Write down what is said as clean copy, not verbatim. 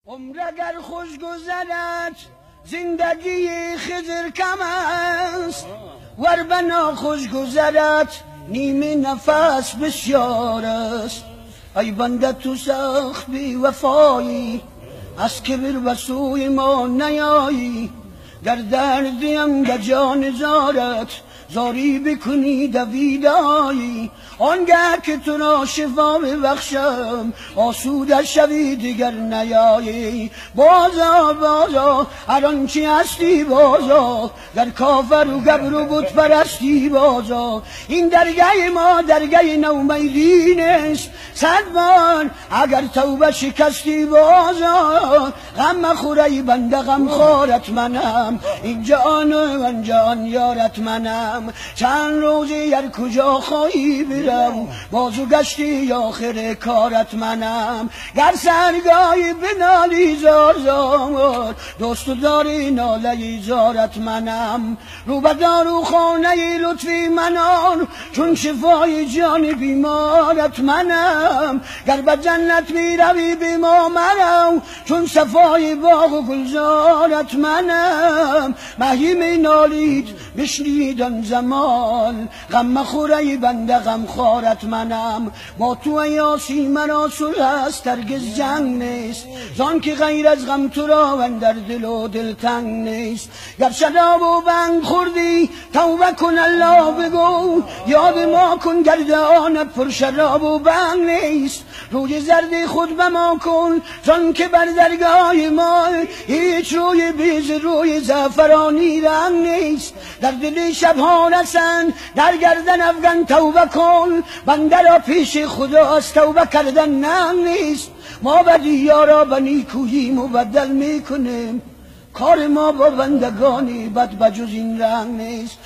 عمر اگر خوش گذرد زندگی خضر کم است، ور بنا خوش گذرد نیمه نفس بسیار است. ای بنده تو سخت بی وفایی، از کبر به سوی ما نیایی. در دردیم به جان زارت زاری بکنی دویدایی. آنگه که تو را شفا ببخشم آسوده شوی دیگر نیایی. بازا بازا هر آنچه هستی بازا، در کافر و گبر و بت پرستی بازا. این درگه ما درگه نومیدی نیست، صد بار اگر توبه شکستی بازا. غم مخور ای بنده غم خارت منم، اینجا آن و آنجا آن یارت منم. چند روزی هر کجا خواهی برم، بازو گشتی آخر کارت منم. گر سرگاهی بنالی زار زار، دوست داری ناله زارت منم. رو به دارو خانه لطفی منان، چون شفای جان بیمارت منم. گر به جنت می روی به ما مرو، چون صفای باغ و گلزارت منم. مهی می نالید بشنید زمان، غم مخور ای بنده غم خارت منم. با تو ای عاصی مرا صلح است هرگز جنگ نیست، زان که غیر از غم تو را اندر دل و دلتنگ نیست. گر شراب و بنگ خوردی توبه کن الله بگو، یاد ما کن گرد آن پر شراب و بنگ نیست. روی زرد خود به ما کن زان که بر درگاه ما هیچ روی بیز روی زعفرانی رنگ نیست. در دل شبها رسن در گردن افغان توبه کن، بنده را پیش خدا از توبه کردن ننگ نیست. ما بدی را به نیکویی مبدل میکنیم، کار ما با بندگانی بد بجز این رنگ نیست.